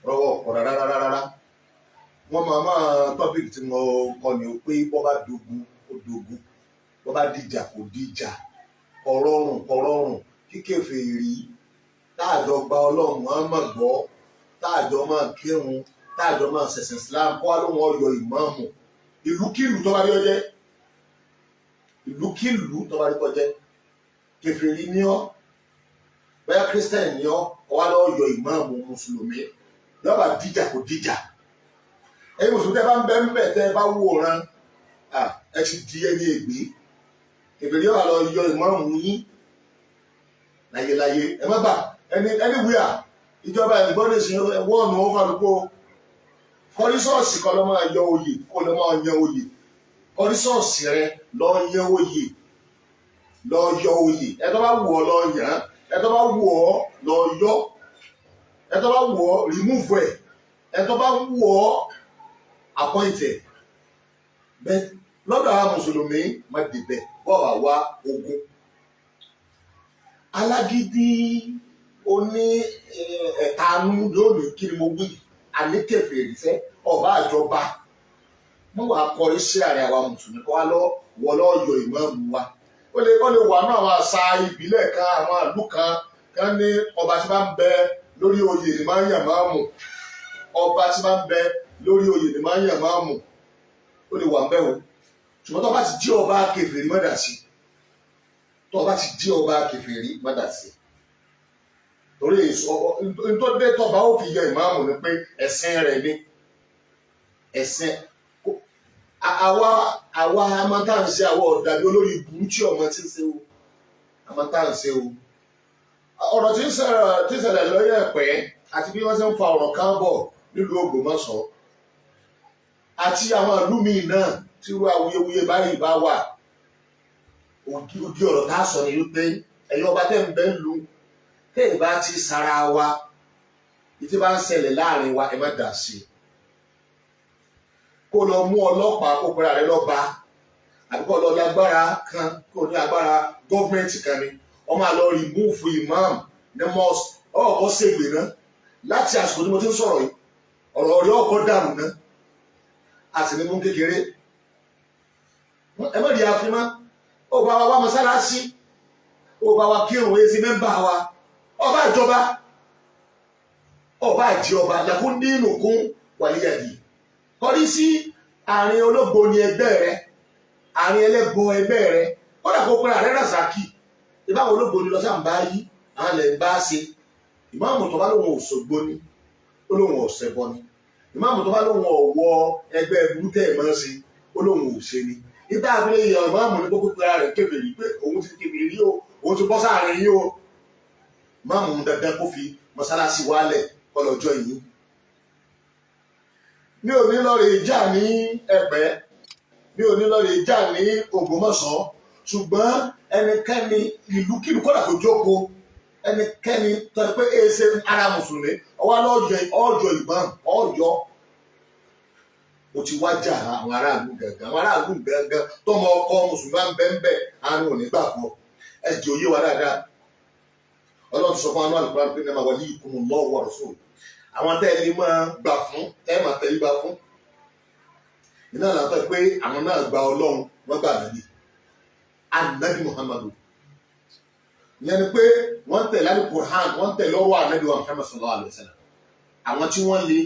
Rọwọ́ ọ̀pọ̀ rárá rárá rárá. Wọ́n máa máa topic tí mo kọ ni o pé bọ́ bá dogun, ó dogun, bọ́ bá dìjà, kò dìjà. Kọ̀rọ̀rùn kọ̀rọ̀rùn kíkèfèrí táàjọ gba Ọlọ́run Muhammad gbọ́, táàjọ máa kírun, táàjọ máa ṣẹ̀sìn Islam, kó wá lóun ọyọ ìmáàmù ìlúkìlú tó bá rí ọjẹ́, ìlúkìlú tó bá rí kọjẹ́. Kèfèrí ní ọ́, bóyá Christian ní ọ́, ọwá lọ́ọ́ yọ ìmáàmù mùsùlùmí, lọ́ba díjà kò díjà. Ẹ̀yin mùsùlùmí tẹ́ bá ń bẹ́ ń bẹ̀, tẹ́ bá wòran, ẹ ti di ẹni ègbé. Kèfèrí ọ̀hà lọ yọ ìmáàmù yín láyéláyé. Ẹ má bà ẹni anywhere. Ìjọba ẹ̀gbọ́n lè ṣe wọ́ọ̀nù ó kálukú. Kọrí ṣọ́ọ̀ṣì kọ́ lọ́ máa yọ oyè, kó lọ́ máa yan oyè. Kọrí ṣọ́ọ̀ṣì rẹ, lọ yan oyè, lọ yọ oyè. Ẹ tó bá wù ọ́, lọ yàn án. Ẹ tó bá wù ọ́, lọ yọ. Ẹ tó bá wù ọ́, remove ẹ. Ẹ tó bá wù ọ́, appoint ẹ. Bẹ́ẹ̀ lọ́dọ̀ àwọn mùsùlùmí, má débẹ̀ bọ́ọ̀ wá ogun alágídí oní ẹ̀tanú lónìí. Kí ni mo wí? Àníkèfèrí fẹ́ ọba àjọba mo wàá kọrí sí àárín àwa mùsùlùmí, kọ́ wa lọ wọ lọ́ọ́ yọ ìmáàmù wa. Ó lè wà ní àwọn àṣà ìbílẹ̀ kan, àwọn ìlú kan kan ní ọba tí bá ń bẹ lórí oyè ní máa ń yàn máàmù. Ọba tí bá ń bẹ lórí oyè ní máa ń yàn máàmù. Ó lè wà ń bẹ̀ o, ṣùgbọ́n tó bá ti jí ọba kèfèrí, má dà sí. Tó bá ti jí ọba kèfèrí, má dà sí, torí èso ntọ́dé tọba ó fi yọ ìmáàmù ni pé ẹ̀sìn rẹ̀ ni ẹ̀sìn. Àwa àmọ́ tá à ń ṣe, àwa ọ̀dàbí olórí burú tí ọmọ ti ń ṣe o. Àmọ́ tá à ń ṣe o, ọ̀rọ̀ tí ń ṣẹlẹ̀ lọ́yẹ̀ ẹ̀pẹ́ àti bí wọ́n ṣe ń fa ọ̀rọ̀ kan bọ̀ nílùú Ògbómọ̀ṣọ́ àti àwọn ìlú míì náà tí irú awuyewuye báyìí bá wà, ògì ọ̀rọ̀ tá a sọ ni wípé ẹ̀yin ọba tẹ́ ń bẹ ń lu tẹ́ ẹ̀ bá ti sara wa, ìtí bá ń ṣẹlẹ̀ láàrin wa, ẹ má dà sí i. Kó lọ mú ọlọ́pàá, kó pera rẹ lọ́ba, àbí kó lọ lágbára kan, kó ní agbára gọ́ọ̀mẹ̀ntì kan ni wọ́n máa lọ remove imam ní mosque, ọkọ̀ ṣègbè náà. Láti àsìkò tí mo ti ń sọ̀rọ̀ yìí, ọ̀rọ̀ ọ̀rẹ́ ọkọ̀ dàrú náà àti ní mú kékeré. Ẹ má di àfimá. Ó bá wa wá mọ́sálásí, ó bá wa kírun, èsì member wa. Ọba ìjọba, ọba àjí ọba làkún nínú kún wàlíyàdì. Kọrí sí àárín ológo ní ẹgbẹ́ rẹ, àárín ẹlẹ́bọ ẹgbẹ́ rẹ. Kódà kó pera rẹ Rasaki, ìbáwọn ológo ni lọ́sàn bá yí, àwọn lẹ̀ ń bá ṣe. Ìmáàmù tó bá lóun Òṣogbo ni, ó lóun ọ̀sẹ̀bọ ni. Ìmáàmù tó bá lóun ọ̀wọ́ ẹgbẹ́ burúkẹ́ ẹ̀ máa ń ṣe, ó lóun ò ṣe ni. Ìta àfihàn ìyàn ìmáàmù ní kókó pera rẹ̀ kèfèrí pé òun ti kèfèrí o, òun ti bọ́ sáàrin yín o. Ìmáàmù dandan kó fi mọ́sálásí wálẹ̀ kọlọ́jọ́ yìí. Mi ò ní lọ rè jà ní Ẹ̀pẹ́, mi ò ní lọ rè jà ní Ògbómọ̀ṣọ́, ṣùgbọ́n ẹnikẹ́ni, ìlúkìlú, kódà kó jókòó, ẹnikẹ́ni tó yẹ pé èsè ara mùsùlùmí ọwọ́ lọ́jọ́ ọjọ́ ìbọn ọjọ́ o ti wá jà àwọn aráàlú gangan, àwọn aráàlú gangan tọmọ ọkọ mùsùlùmí bá ń bẹ́ ń bẹ́, àrùn ò ní gbà fún ọ. Ẹ jẹ́ òye wa dáadáa. Ọlọ́run ti sọ fún wa ní Al-Qur'an pé innama waliyukumullahu wa rasuluhu. Àwọn tẹ́ ẹ lè máa gbà fún, tẹ́ ẹ máa tẹríba fún iná làtọ́ pé àwọn náà gba Ọlọ́run, wọ́n gbà nàbí anabi Muhammadu. Ìyẹn ni pé wọ́n tẹ̀lé Al-Qur'an, wọ́n tẹ̀lé ọwọ́ anabi wa Muhammad sallallahu alayhi wa sallam. Àwọn tí wọ́n lè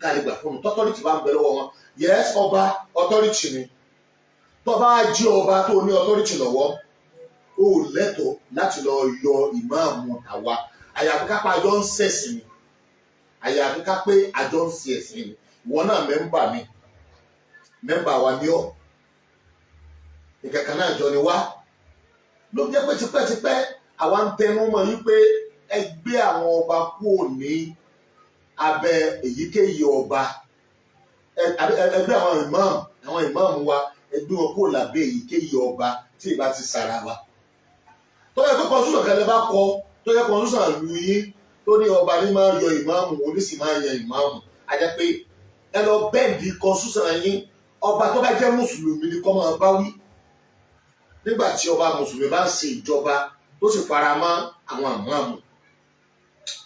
káàlì gbà fún un tọ́tọ́rìtì bá ń bẹ lọ́wọ́ wọn. Yes, ọba authority ni. Tó bá jí ọba tó ní authority lọ́wọ́, ó lẹ́tọ̀ọ́ láti lọ yọ ìmáàmù àwa, àyàfi ká pa àjọ ń ṣẹ̀sìn ni, àyàfi ká pé àjọ ń ṣe ẹ̀sìn ni. Ìwọ náà member ni, member wa ní ọ́, ìkẹ̀kẹ́ náà jọ ni wá. Ló jẹ́ pé tipẹ́tipẹ́ àwa ń tẹnu mọ́ yí pé ẹ gbé àwọn ọba kúrò ní abẹ́ èyíkéyìí ọba, ẹgbẹ́ àwọn ìmáàmù, àwọn ìmáàmù wa, ẹ gbé wọn kúrò lábẹ́ èyíkéyìí ọba tí ìbá ti sara wa. Tó yẹ pé constitution kan lè bá kọ, tó yẹ constitution lu yín tó ní ọba ní máa yọ ìmáàmù, oníṣì máa yan ìmáàmù, a jẹ́ pé ẹ lọ bend constitution yín. Ọba tó bá jẹ́ mùsùlùmí ni kó máa bá wí nígbà tí ọba mùsùlùmí bá ń ṣe ìjọba, tó sì fara mọ́ àwọn àmọ́àmù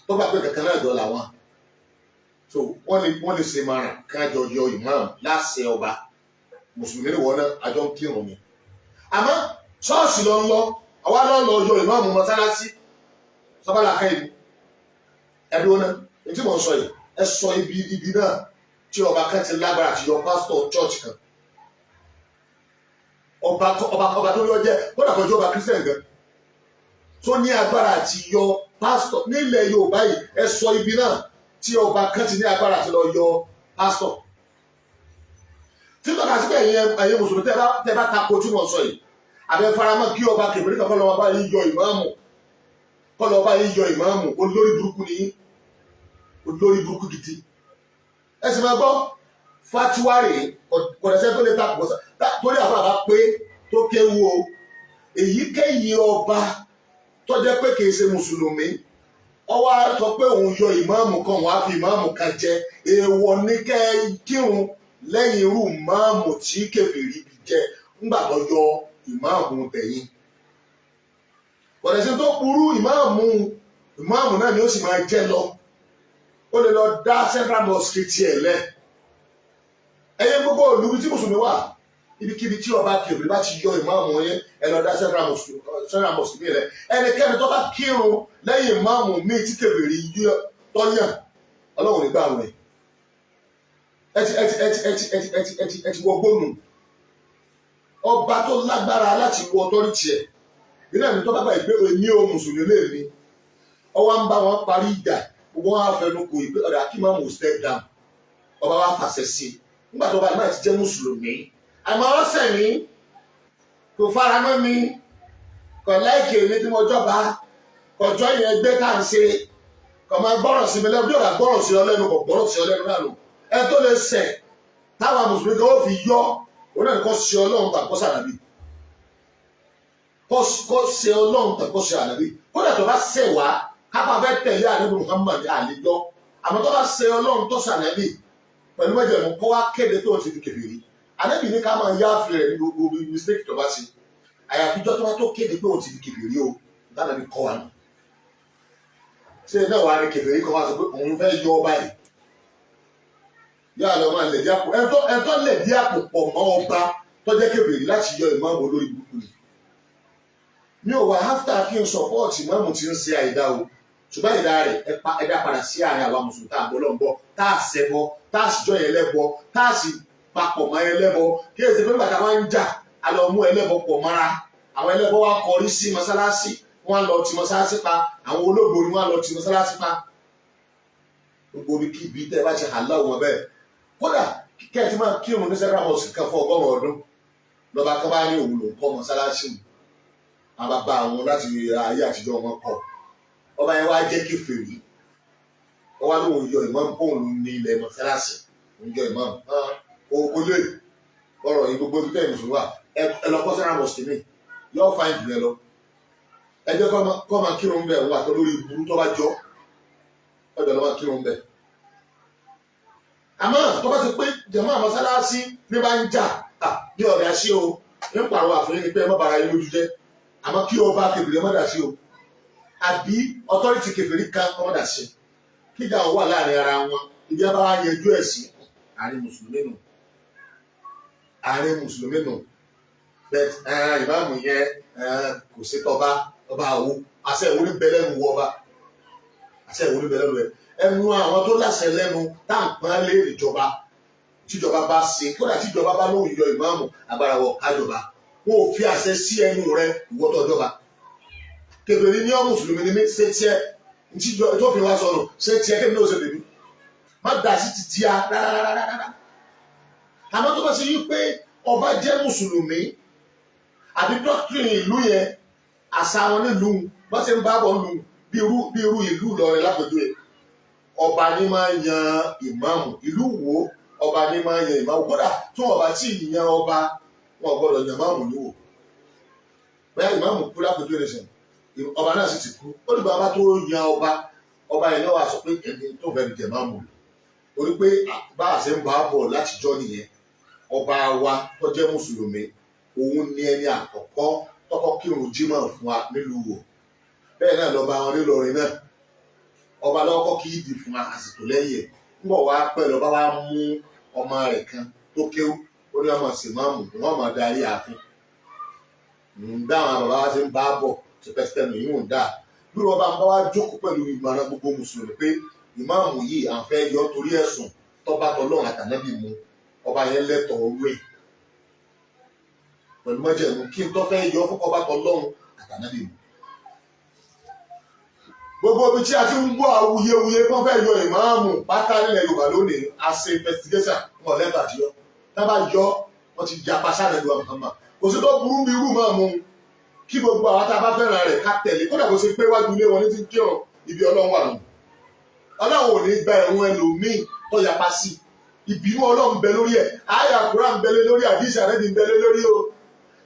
tó bá pé kankan náà jọ làwọn. So wọ́n lè ṣe márùn kájọ yọ ìmáàmù láṣẹ ọba. Mùsùlùmí ni wọ́n náà, àjọ ń kírun ni. Àmọ́ ṣọ́ọ̀ṣì lọ ń lọ, àwa náà lọ yọ ìmáàmù mọ́sálásí sọ́bàlà kẹ́yìn ẹbí wọn náà. Èyí tí mò ń sọ yìí, ẹ sọ ibi náà tí ọba kan ti lágbára àti yọ pásítọ̀ church kan. Ọba tó yọ jẹ kódà kọjú ọba Christian gan tó ní agbára àti yọ pásítọ̀ nílẹ̀ Yorùbá yìí, ẹ sọ ibi náà tí ọba kan ti ní agbára àti lọ yọ pásítọ̀. Tí tọ́ka sí pé ẹ̀yin mùsùlùmí, tẹ́ bá tako tí wọ́n sọ yìí, àbẹ faramọ́ kí ọba kèfèrí kan kọ́ lọ́wọ́ bá yín yọ ìmáàmù, kọ́ lọ́wọ́ bá yín yọ ìmáàmù, olórí burúkú ni yín, olórí burúkú gidi. Ẹ sì máa gbọ́ fatiwa rèé, kọ̀dẹ̀sẹ̀ tó lè ta kò torí àwọn àbá pé tó kéwu o. Èyíkéyìí ọba tó jẹ́ pé kìí ṣe mùsùlùmí, ó wá sọ pé òun yọ ìmáàmù kan, òun á fi ìmáàmù kan jẹ, èèwọ̀ ní kẹ́ kírun lẹ́yìn irú ìmáàmù tí kèfèrí jẹ ńgbà tó yọ ìmáàmù tẹ̀yìn. Kọ̀dẹ̀sẹ̀ tó burú, ìmáàmù náà ni ó sì máa jẹ́ lọ. Ó lè lọ dá central mosque tiẹ̀ lẹ̀. Ẹ̀yin gbogbo ìlú tí mùsùlùmí wà, ibikíbi tí ọba kèfèrí bá ti yọ ìmáàmù yẹn, ẹ lọ dá central mosque mi rẹ. Ẹnikẹ́ni tó bá kírun lẹ́yìn ìmáàmù míì tí kèfèrí yọ tọ́yàn, Ọlọ́run nígbà wọn. Ẹ ti ẹ ti ẹ ti ẹ ti ẹ ti ẹ ti ẹ ti wọ gbónú. Ọba tó lágbára láti wọ authority ẹ̀ ilé ẹ̀mí tó bá bá ìgbé èmi ò mùsùlùmí lè mi, ọwọ́ ń bá wọn parí ìjà, gbogbo wọn á fẹnu kò ìgbé ọ̀dà kí máàmù step down. Ọba wa fàṣẹ sí i nígbà tó bá náà ti jẹ́ mùsùlùmí, àmọ́ ọ̀sẹ̀ mi kò fara mọ́ mi, kò like èmi tí mo jọba, kọjọ́ yẹn gbé tá à ń ṣe, kò máa gbọ́rọ̀ sí mi lẹ́nu. Bí ọ̀gá gbọ́rọ̀ sí ọ lẹ́nu, kò gbọ́rọ̀ sí ọ lẹ́nu náà lò. Ẹ tó lè ṣẹ̀ táwa mùsùlùmí kan ó fi yọ òun náà ní kó ṣe Ọlọ́run tàbí kó sànàbí, kó ṣe Ọlọ́run tàbí kó ṣe ànàbí. Kódà tó bá ṣẹ̀ wá kápá fẹ́ tẹ̀lé ànábì Muhammad àlejò, àmọ́ tó bá ṣe Ọlọ́run tó sànàbí pẹ̀lú mẹ́jẹ̀mú kó wá kéde tó ti di kèfèrí, ànábì ní ká máa yáàfin rẹ̀ ní gbogbo mistake tó bá ṣe, àyàfi jọ́ tó bá tó kéde pé òun ti di kèfèrí o. Tánàbí kọ́ wa nù. Ṣé náà wàá ní kèfèrí kan wá sọ pé òun fẹ́ yọ ọba yìí, yóò lọ máa lẹ̀dí àpò ẹ̀tọ́ lẹ̀dí àpò pọ̀ mọ́ ọba tó jẹ́ kèfèrí láti yọ ìmáàmù, olórí burúkú ni. Mi ò wá after kí n support ìmáàmù tí ń ṣe àìdá o, ṣùgbọ́n ìdá rẹ̀ ẹ̀dá padà sí àárín àwa mùsùlùmí tá a gbọ́ lọ́nbọ́, tá a ṣẹbọ, tá a sì jọ ẹlẹ́bọ, tá a sì papọ̀ mọ́ ẹlẹ́bọ. Kí èsì pé bàtà wá ń jà, a lọ mú ẹlẹ́bọ pọ̀ mọ́ra. Àwọn ẹlẹ́bọ wá kọrí sí mọ́sálásí, wọ́n á lọ ti mọ́sálásí pa. Àwọn olóògbé ni wọ́n á lọ ti mọ́sálásí pa. Gbogbo ibi kí ibi tẹ́ ẹ bá ti hàlá wọn bẹ́ẹ̀, kódà kẹ́ ẹ ti máa kírun ní central mosque kan fún 100 ọdún, lọ́ba kan bá ní òun lòún kọ́ mọ́sálásí òun, àwọn bàbá àwọn láti ayé àtijọ́ wọn kọ́, ọba yẹn wá jẹ́ kèfèrí, ọba lóun yọ ìmáàmù, kóun ló ní ilẹ̀ mọ́sálásí, òun yọ ìmáàmù kò lè ọ̀rọ̀ yìí. Gbogbo ibi tẹ́ ẹ̀ mùsùlùmí wà, ẹ lọ kọ́ central mosque mi, yóò fa ìjù yẹn lọ. Ẹ jẹ́ kọ́ máa kírun bẹ́ẹ̀, wọn àtọ́ lórí ìburú tó bá jọ ọjọ́ lọ́ máa kírun bẹ́ẹ̀. Àmọ́ tó bá ti pé jàmáà mọ́sálásí ní bá ń jà bí ọ̀dà sí o, ń pàrọ̀ àfihàn ni pé ẹ má bara yín lójú jẹ́. Àmọ́ kí ọba kèfèrí ẹ má dà sí o, àbí authority kèfèrí kan kọ́ má dà sí, kíjà wọn wà láàrin ara wọn. Ibi abá wa yẹjú ẹ̀ sí àárín mùsùlùmí nù, àárín mùsùlùmí nù. Bẹ́ẹ̀ ìmáàmù yẹn kò sí tọba ọba àwo àṣẹ ìwúrí bẹ lẹ́nu wọ ọba, àṣẹ ìwúrí bẹ lẹ́nu rẹ, ẹnu àwọn tó láṣẹ lẹ́nu tá à ń pọ́n lé ìjọba. Tíjọba bá ṣe, kódà tíjọba bá lóhùn yọ ìmáàmù, agbára wọ kájọba, wọn ò fi àṣẹ sí ẹnu rẹ. Ìwọ tọjọba kèfèrí ní ọ, mùsùlùmí ni mí, ṣé tiẹ̀ ntíjọ tó fi wá sọnù, ṣé tiẹ̀ kébí ní òṣèlú mi má dà sí ti tíya rárárárárá. Àmọ́ tó bá ṣe yí pé ọba jẹ́ mùsùlùmí, àbí doctrine ìlú yẹn, àṣà wọn nílùú bá ṣe ń bá bọ̀ lù, bí irú ìlú Ìlọrin lápèjúwe, ọba ní máa ń yan ìmáàmù. Ìlú wo ọba ní máa ń yan ìmáàmù? Kódà tí wọn bá tí ì yan ọba, wọn gbọ́dọ̀ yan ìmáàmù níwò. Bóyá ìmáàmù kú lápèjúwe nìṣẹ́, ọba náà sì ti kú, ó dìgbà bá tó yan ọba, ọba yẹn náà wà sọ pé ẹni tó fẹ́ jẹ ìmáàmù lò, torí pé bá a ṣe ń bá a bọ̀ látijọ́ nìyẹn. Ọba wa tó jẹ́ mùsùlùmí, òun ní ẹni àkọ́kọ́ tọ́kọ́ kírun jímọ̀ fún wa nílùú wò. Bẹ́ẹ̀ náà lọ́ba wọn nílọrin náà, ọba lọ́kọ́ kí ìdì fún wa àsìkò lẹ́yìn ẹ̀. Ń bọ̀ wá pẹ́ lọ bá wá mú ọmọ rẹ̀ kan tó kéwú, ó ní ọmọ sìmáàmù wọn máa darí ààfin. Ń dá àwọn bàbá wa ti ń bá bọ̀ tipẹ́tipẹ́ nù yín ò ń dà bí wọn bá ń bá wá jókòó pẹ̀lú ìmọ̀ràn gbogbo mùsùlùmí pé ìmáàmù yìí à ń fẹ́ yọ torí ẹ̀sùn tọ́ba tọlọ́run àtànábì mu, ọba yẹn lẹ́tọ̀ọ́ owó ẹ̀ pẹ̀lú mọ́jẹ̀mú kí n tó fẹ́ yọ fún ọba tọlọ́run àtànábì mu. Gbogbo ibi tí a ti ń gbọ́ awuyewuye kí wọ́n fẹ́ yọ ìmáàmù pátá nílẹ̀ Yorùbá lónìí, a ṣe investigation, wọn lẹ́tọ̀ọ́ àti yọ. Tá bá yọ, wọ́n ti yapa sáà lẹ́nu Muhammad. Kò sí tó burú bí irú máàmù kí gbogbo àwọn tá a bá fẹ́ràn rẹ̀ ká tẹ̀lé, kódà kó ṣe pé wájú ilé wọn ní ti ń kírun, ibi Ọlọ́run wà nù. Ọlọ́run ò ní gba ẹ̀wọ̀n ẹlòmíì tó yapa sí. Ìbínú Ọlọ́run bẹ lórí ẹ̀, àyà Kùránì ń bẹ lórí, àdìsí Ànábì ń bẹ lórí o.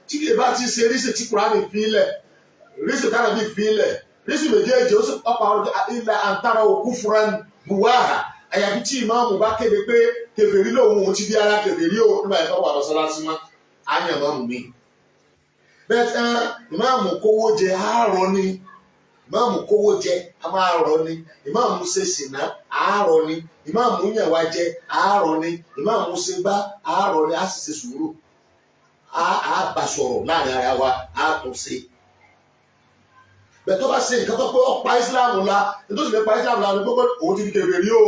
Tí kì í bá ti ṣe rísì tí Kùránì fi lẹ̀, rísì tánàbí fi lẹ̀, rísì méjèèjì ó sì ọ̀pọ̀ àwọn ilẹ̀ àǹtarà òkú fúnra buwáhà. Àyàfi tí ìmáàmù bá kéde pé kèfèrí lòun, òun ti di ara kèfèrí o, nígbà yẹn tó wà lọ́sọ́lásí mọ́, á yàn máàmù mi. Bẹ́ẹ̀ tán, ìmáàmù kówó jẹ, àárọ̀ ni. Ìmáàmù kówó jẹ, a máa rọ ni. Ìmáàmù ṣe sìnà, àárọ̀ ni. Ìmáàmù yàn wá jẹ, àárọ̀ ni. Ìmáàmù ṣe gbá, àárọ̀ ni. A sì ṣe sùúrù, á bá sọ̀rọ̀ láàrin ara wa, á tún ṣe bẹ́ẹ̀. Tó bá ṣe nǹkan tó pé ó pa Ìsìláàmù la, nítorí sì lè pa Ìsìláàmù la ni gbogbo òun ti di kèfèrí o.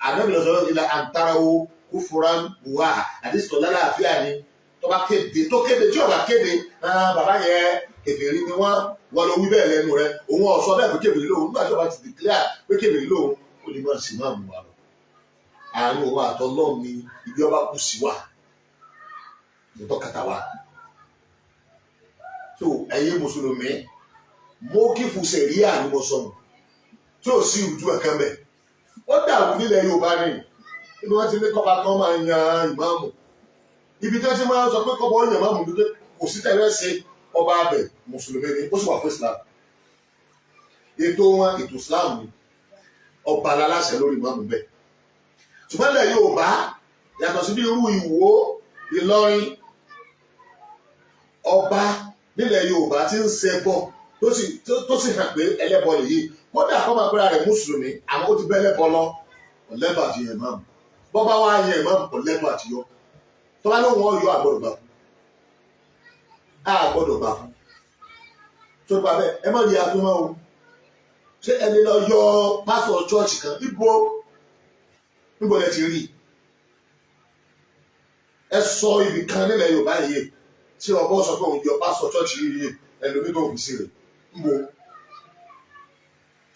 Ànábì lọ sọ̀rọ̀ ilà àǹtara o kúfúrán wà, àdìsítọ̀ lálàáfíà ni. Tó bá kéde, tó kéde, tí ó bá kéde, bàbá yẹn kèfèrí ni wọ́n, wọ́n lọ wí bẹ́ẹ̀ lẹ́nu rẹ̀, òun ọ̀sọ́ bẹ́ẹ̀ pé kèfèrí lòun. Nígbà tí ó bá ti declare pé kèfèrí lòun, ó lè máa sì máa mú wa lọ. Àárín òun àtọlọ́run ni ibi ọba kù sí wa lọ́tọ́ kàtà wa. So ẹ̀yin mùsùlùmí, mọ́kìfù sẹ̀ríà ni mo sọnù tí ò sí ìrújú ẹ̀kan bẹ̀. Ó dàrú nílẹ̀ Yorùbá ni ibi wọ́n ti ní kọ́ba kan máa yan ìmáàmù, ibi tí wọ́n ti máa ń sọ pé kọ́ba ó yan ìmáàmù dúdú, kò sí tẹ̀lé ṣe ọba abẹ mùsùlùmí ni, ó sì wà fún Islam. Ètò wọn, ètò Islam ni, ọba aláṣẹ lórí ìmáàmù bẹ́ẹ̀. Ṣùgbọ́n ilẹ̀ Yorùbá yàtọ̀ sí bí irú Ìwó, Ìlọrin, ọba nílẹ̀ Yorùbá ti ń ṣẹbọ tó sì hàn pé ẹlẹ́bọ nìyí, kódà kọ́ máa pẹ́ra rẹ̀ mùsùlùmí, àmọ́ ó ti bẹ́ ẹlẹ́bọ lọ, ọ̀lẹ́bọ àti yẹn ìmáàmù. Bọ́bá wá yẹn ìmáàmù, ọ̀lẹ́bọ àti yọ. Tọ́ba ló wọ́n yọ, àgbọ̀dọ̀ gbà fún, àgbọ̀dọ̀ gbà fún. Tó bá bẹ́ẹ̀, ẹ má rí àfihàn o. Ṣé ẹni lọ yọ pásítọ̀ chọ́ọ̀chì kan? Ibo níbo lẹ ti rí? Ẹ sọ ibì kan nílẹ̀ Yorùbá yìí tí ọbọ sọ pé òun yọ pásítọ̀ chọ́ọ̀chì yìí, ẹlòmíì tó fi sí rẹ̀ níbo?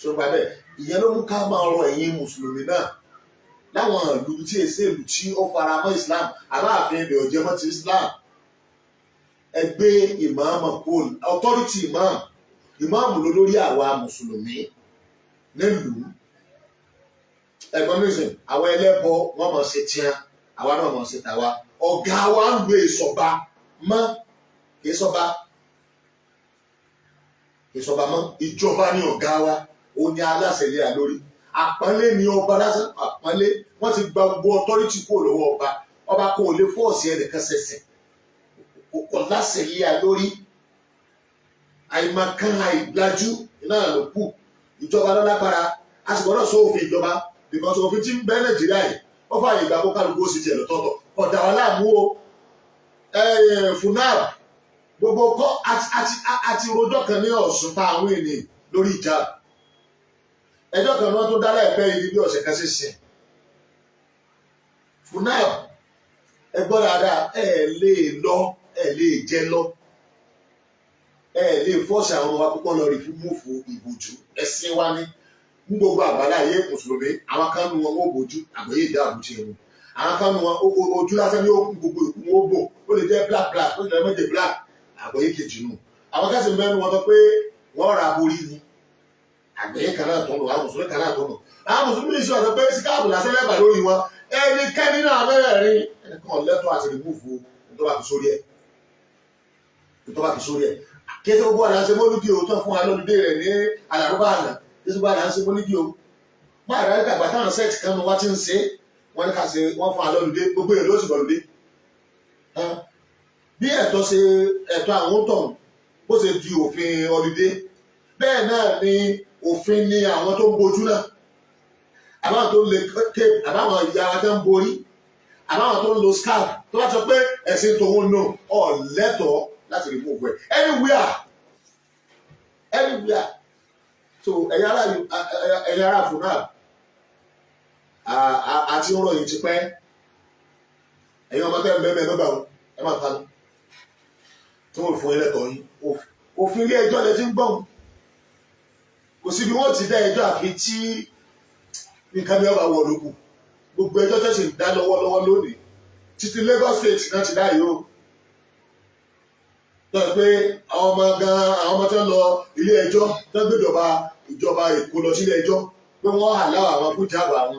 Tó bá bẹ́ẹ̀, ìyẹn ló mú ká máa rọ ẹ̀yin mùsùlùmí náà láwọn ìlú tí èsì ìlú tí ó fara mọ́ Islam, aláàfin ibẹ̀ ọ̀jẹ̀ mọ́ ti Islam, ẹ gbé ìmáàmù kúrò. Authority ìmáàmù, ìmáàmù ló lórí àwa mùsùlùmí nílùú. Ẹ̀gbọ́n mi sìn, àwọn ẹlẹ́bọ wọ́n mọ̀ ṣe tiẹ́, àwa náà mọ̀ ṣe tàwa. Ọ̀gá wa ń lo ìsọ̀ba mọ́, kì í sọba, kì í sọba mọ́. Ìjọba ní ọ̀gá wa, ó ní aláṣẹ lé wa lórí. Àpọ́nlé ni ọba lásán, àpọ́nlé. Wọ́n ti gba gbogbo authority kúrò lọ́wọ́ ọba. Ọba kò lè force ẹnìkan ṣẹ̀ṣẹ̀, kò láṣẹ lé wa lórí. Àìmọ̀kan, àìgbájú náà ló kù. Ìjọba ló lágbára, a sì gbọ́dọ̀ sọ òfin ìjọba, because òfin tí ń bẹ Nàìjíríà yìí, ó fààyè ìgbà kó kálukú ó sì tiẹ̀ lọ́tọ̀ọ̀tọ̀. Kódà wà láàmú o. FUNAB gbogbo kọ́ àti rojọ́ kan ní Ọ̀ṣun tá àwọn ènìyàn lórí ìjà ẹjọ́ kan náà tó dá láìpẹ́ yìí bí ọ̀sẹ̀ kan ṣe FUNAB. Ẹ gbọ́ dáadáa, ẹ lè lọ, ẹ lè jẹ lọ, ẹ lè force àwọn ọmọ wa púpọ̀ lọ rí fún move ìbòjú. Ẹ̀sìn wa ní ní gbogbo àgbáláyé. Mùsùlùmí, àwọn kan nu wọn ó bójú, àgbáyé ìdáàbò ti ẹ̀wọ̀n. Àwọn kan nu wọn, ojú lásán ní ó kú, gbogbo ìkú wọn ó bò, ó lè jẹ́ black black, ó lè jẹ́ méje black, àgbáyé kejì nù. Àwọn kẹsì mẹ́nu wọn sọ pé wọ́n ra borí ni, àgbáyé kan náà tó nù. Àwọn mùsùlùmí kan náà tó nù. Àwọn mùsùlùmí sì sọ pé scarf lásán lẹ́bàá lórí wọn. Ẹnikẹ́ni náà mẹ́rẹ̀ẹ̀rin, ẹnìkan lẹ́tọ̀ọ́ àti rìmúfù tó bá fi sórí ẹ̀, tó bá fi sórí ẹ̀. Kí ẹsẹ̀ gbogbo àlà ń ṣe mọ́lúdì o, tán fún wa lọ́lùdé rẹ̀ ní àlàrúbá àná. Kí ẹsẹ̀ gbogbo àlà ń ṣe mọ́lúdì o, máa rẹ̀ dàgbà táwọn sect kan nu wá ti ń ṣe, wọ́n ní ká ṣe, wọ́n fún wa lọ́lùdé, gbogbo èrè ló sì gbọ́lùdé. Bí ẹ̀tọ́ ṣe ẹ̀tọ́ àwọn tọ̀hún bó ṣe di òfin ọlùdé, bẹ́ẹ̀ náà ni òfin ni àwọn tó ń bojú náà. Àbáwọn tó ń lo cape, àbáwọn ìyá wa tó ń borí, àbáwọn tó ń lo scarf, tó bá sọ pé ẹ̀sìn tòun nù, ọ̀ lẹ́tọ̀ọ́ láti remove ẹ̀ anywhere, anywhere. So ẹ̀yin ará FUNAB àti ọ̀rọ̀ yìí ti pẹ́. Ẹ̀yin ọmọ tẹ́ ń bẹ́ẹ̀ bẹ́ẹ̀ bẹ́ẹ̀, ẹ máa fa lọ tí wọ́n fún yín lẹ́tọ̀ọ́ yín. Òfin ilé ẹjọ́ lẹ ti ń gbọ́n, kò síbi wọ́n ti dá ẹjọ́ àfi tí nǹkan bí ọba wọ̀ lókù. Gbogbo ẹjọ́ tẹ̀sí ń dá lọ́wọ́lọ́wọ́ lónìí, títí Lagos State náà ti dá yìí o, tó yẹ pé àwọn ọmọ gan, àwọn ọmọ tó ń lọ ilé ẹjọ́, tó ń gbé ìjọba Èkó lọ sílé ẹjọ́ pé wọ́n allow àwọn fún jáàbù, àwọn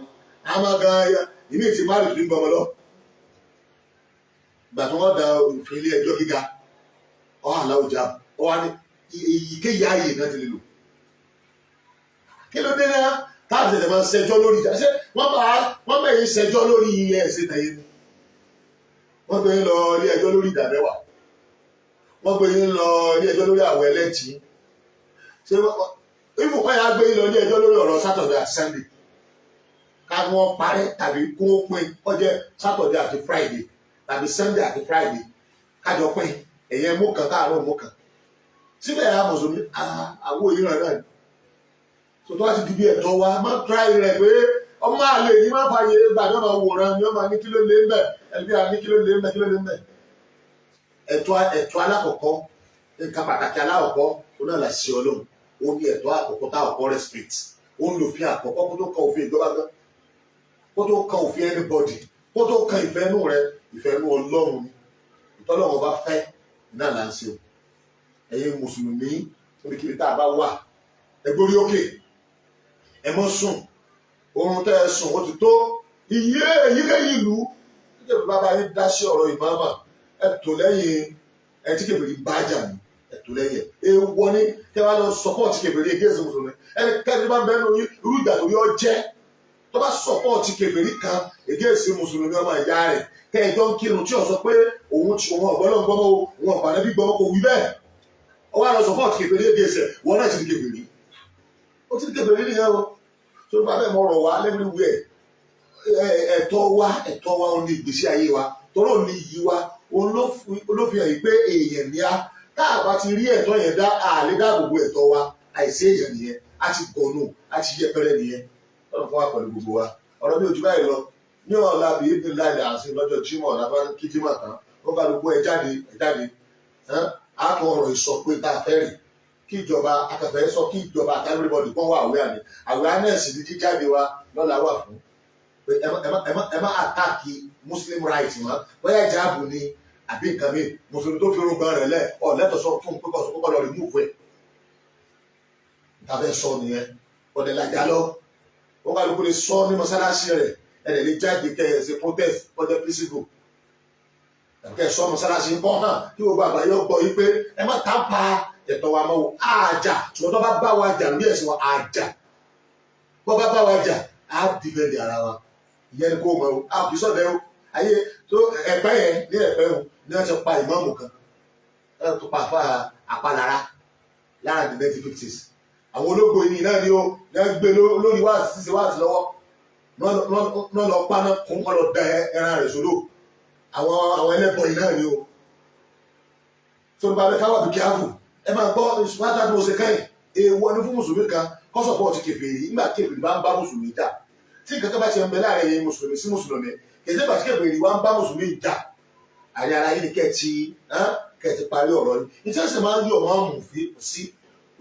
ọmọ gan ìmí ti má rìndín gbọmọ lọ. Gbà tí wọ́n da òfin ilé ẹjọ́ gíga ọ̀ allow jáàbù, ọ wá ní èyíkéyìí ààyè náà ti lè lò. Kí ló dé náà táàbù tẹ̀tẹ̀ máa ṣẹjọ́ lórí ìjà? Ṣé wọ́n bá wọ́n bẹ̀yìn ṣẹjọ́ lórí ẹ̀sìn tẹ̀yìn ni? Wọ́n gbé yín lọ ilé ẹjọ́ lórí ìdá mẹ́wàá, wọ́n gbé yín lọ ilé ẹjọ́ lórí àwọ̀ ẹlẹ́tì. Ṣé ìfúnpá yà gbé yín lọ ilé ẹjọ́ lórí ọ̀rọ̀ Saturday àti Sunday, ká wọ́n parẹ́ tàbí kó pín kọjá Saturday àti Friday tàbí Sunday àti Friday, kájọ pín, ẹ̀yẹ mú kan káàárọ̀ mú kan síbẹ̀? Yà mùsùlùmí àwọn òyìnbó náà ni tó tó wá ti di bí ẹ̀tọ́ wa, má try rẹ̀ pé ọmọ àlè ní má fààyè gbà ní ọmọ wòran ní ọmọ ní kí ló lé ń bẹ̀, ẹbí à ní kí ló lé ń bẹ̀, kí ló lé ń bẹ̀. Ẹ̀tọ́ alákọ̀ọ́kọ́, nǹkan pàtàkì alákọ̀ọ́kọ́, ó náà là ṣe Ọlọ́run. Ó ní ẹ̀tọ́ àkọ́kọ́ tá àkọ́kọ́ respect. Ó ń lòfin àkọ́kọ́ kó tó kan òfin ìjọba gan, kó tó kan òfin anybody, kó tó kan ìfẹ́ inú rẹ. Ìfẹ́ inú Ọlọ́run ni ìtọ́lọ́run bá fẹ́ náà là ń ṣe o. Ẹ̀yin mùsùlùmí níbikíbi tá a bá wà, ẹ gbórí òkè, ẹ mọ́ sùn. Oorun tẹ́ ẹ sùn ó ti tó. Iye èyíkéyìí ìlú nítorí bàbá yín dá sí ọ̀rọ̀ ìmáàmà, ẹ tò lẹ́yìn ẹ tí kèfèrí bá jà ní, ẹ tò lẹ́yìn ẹ. Èèwọ̀ ni kẹ́ wá lọ support kèfèrí against mùsùlùmí. Ẹni kẹ́ni bá ń bẹ́ẹ̀ nù irú ìjà tó yọ jẹ́, tó bá support kèfèrí kan against mùsùlùmí ọmọ ìyá rẹ̀, kẹ́ ẹjọ́ ń kírun, tí ò sọ pé òun ti òun ọ̀gbọ́n gbọ́mọ́, òun ọ̀gbà nẹ́bí gbọ́mọ́, kò wí bẹ́ẹ̀, ó wá lọ support kèfèrí against ẹ̀, wọ́n náà ti di kèfèrí. Ó ti di kèfèrí nìyẹn o. Tó bá bẹ́ẹ̀ mọ̀ ọ̀rọ̀ wa everywhere, ẹ̀tọ́ wa ó ní ìgbésí ayé wa, tọ́rọ̀ ní iyì wa, òun ló fi hàn yìí pé èèyàn ní á. Tá a bá ti rí ẹ̀tọ́ yẹn dá, àlè dáàbòbò ẹ̀tọ́ wa, àìsí èèyàn nìyẹn, a ti gọ̀nù, a ti yẹpẹrẹ nìyẹn. Lọ́nà fún wa pẹ̀lú gbogbo wa, ọ̀rọ̀ mi ò jù báyìí lọ ní ọ̀la bíi ibi láìlẹ̀ àti lọ́jọ́ Jímọ̀ ọ̀la bá kí Jímọ̀ tán, ó kálukú ẹ jáde, ẹ jáde. Á tún ọ̀rọ̀ ìsọ pé tá a fẹ́ rìn kí ìjọba akẹ́fẹ́ sọ, kí ìjọba àti everybody kọ́ wà aware ni. Awareness ní jíjáde wa lọ́la wà fún pé ẹ má attack Muslim right mọ́, bóyá jáàbù ni àbí nǹkan mi. Mùsùlùmí tó fi orúgbọ́n rẹ̀ lẹ̀ ọ̀ lẹ́tọ̀ sọ fún pé kọ́ sọ kọ́ lọ remove ẹ̀. Tàbẹ́ sọ nìyẹn, ọ̀dẹ̀ làjà lọ. Wọ́n kálukú lè sọ ní mọ́sálásí rẹ̀, ẹ̀dẹ̀ lè jáde kẹ́ ẹ̀ ṣe protest, kọjá peaceful, kẹ́ ẹ̀ sọ mọ́sálásí ń bọ́ hàn kí gbogbo àgbáyé gbọ́ yí pé ẹ má ta pa ẹ̀tọ́ wa mọ́ o. Àjà ṣùgbọ́n tó bá bá wa jà lórí ẹ̀sìn wa, àjà bó bá bá wa jà, á defend ara wa. Ìyẹn ni kò mọ̀ o, a kì í sọ̀dẹ̀ o. Ayé tó ẹ̀pẹ́ yẹn ní ẹ̀pẹ́ o ní wọ́n ti pa ìmáàmù kan tó pa àfa àpalára lára the 1950s. Àwọn ológo yìí náà ni ó ní wọ́n gbé lórí wáàsí ṣíṣe wáàsí lọ́wọ́ náà lọ pa náà kún kọ́ lọ da ẹran rẹ̀ sódò. Àwọn ẹlẹ́bọ yìí náà ni o. Tó nípa abẹ́ káwá bí kíáfù, ẹ máa gbọ́ ìsúpátá tí mo ṣe kẹ́yìn. Èèwọ̀ ni fún mùsùlùmí kan kó support kèfèrí nígbà kèfèrí bá ń bá mùsùlùmí jà. Tí nǹkan kan bá ti ń bẹ láàrin ẹ̀yin mùsùlùmí sí mùsùlùmí, kì í ṣe pàtí kèfèrí wá ń bá mùsùlùmí jà, àní ara yìí ni kẹ́ẹ̀ ti parí ọ̀rọ̀ yìí. Ní tí wọ́n sì máa ń yọ ìmáàmù fi sí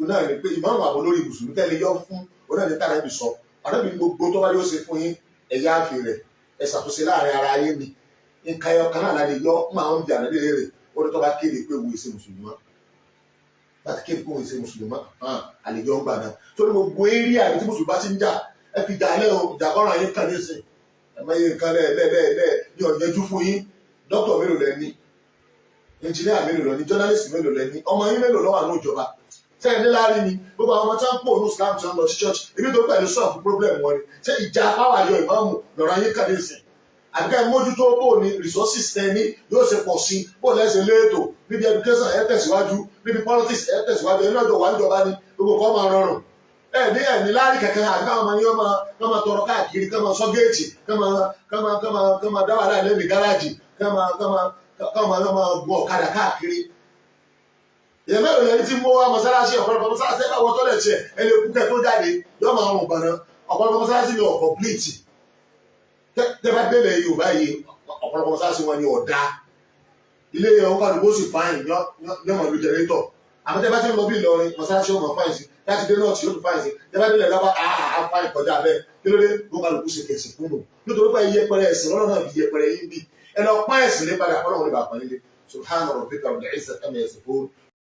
náà ni pé ìmáàmù àbò lórí mùsùlùmí tẹ́lẹ̀ yọ fún onáà ní tààrà ibi sọ àdébí gbogbo tó bá yóò ṣe fún yín, ẹ̀yà àfi rẹ̀ ẹ̀ ṣàtúnṣe láàrin ara yín ni. Nǹkan ẹyọ kan náà la lè yọ máa ń bí ànábì rẹ̀ ó ní tó bá kéde pé òun ìṣe mùsùlùmí mọ́, láti kéde pé òun ìṣe mùsùlùmí mọ́, àlejò ń gbà náà. Torí gbogbo eré àbí tí mùsùlùmí bá ti ń jà, ẹ fi jà lẹ́ o, ìjà kọ́ra yín kàn nísìn. Ẹ máa yé nǹkan lẹ́ lẹ́ lẹ́ lẹ́ ní ọ̀yẹ́jú fún yín. Dókítà mélòó lẹ ní? Engineer mélòó lẹ ní? Journalist mélòó lẹ ní? Ọmọ yín mélòó ló wà ní ìjọba? Sẹ́yìn ní láàrin ni gbogbo àwọn ọmọ tí wọ́n ń pò ní Islam tí wọ́n lọ sí church ibi tó pẹ̀lú solve problem wọn ni. Ṣé ìjà power yọ ìmáàmù lọ́rọ̀ ayé kàn nísìn? Àbíká mójútó bó ní resources tẹ ní yóò ṣe pọ̀ sí, bó lẹ́sẹ̀ léètò níbi education, ẹ tẹ̀síwájú níbi politics, ẹ tẹ̀síwájú ẹ lọ́jọ́ wà níjọba ni gbogbo kan máa rọrùn. Ẹ ní láàrí kankan, àbí káwọn ọmọ yín wọ́n máa tọrọ káàkiri, ká máa sọ géètì, ká máa dá wàhálà lẹ́nu gáràjì, ká máa gun ọ̀kadà káàkiri. Èèyàn mélòó lẹni tí mú wá mọ́sálásí? Ọ̀pọ̀lọpọ̀ mọ́sálásí, ẹ bá wọ toilet ẹ̀, ẹ lè kú kẹ́ tó jáde, yóò máa rùn bànà. Ọ̀pọ̀lọpọ̀ mọ́sálásí ni ò complete. Tẹ́ bá délẹ̀ Yorùbá yìí, ọ̀pọ̀lọpọ̀ mọ́sálásí wọn ni ọ̀dà ilé yẹn, wọn kàdùkú sì fine ní ọmọ ìlú generator. Àmọ́ tẹ́ bá ti ń lọ bí Ìlọrin, mọ́sálásí ọmọ fine sí. Láti dé náà tí yóò tún fine sí. Tẹ́ bá délẹ̀ lọ́ba àá fine kọjá bẹ́ẹ̀. Kí ló dé? Wọn kàdùkú sì kẹ̀sì kúnnù nítorí pé yẹpẹrẹ ẹ̀sìn lọ́nà náà fi yẹpẹrẹ yín bí. Ẹ lọ pa ẹ̀sìn ní padà, Ọlọ́run lè bá pọ́n nílé. Subhana rabbika rabbil izzati amma yasifun.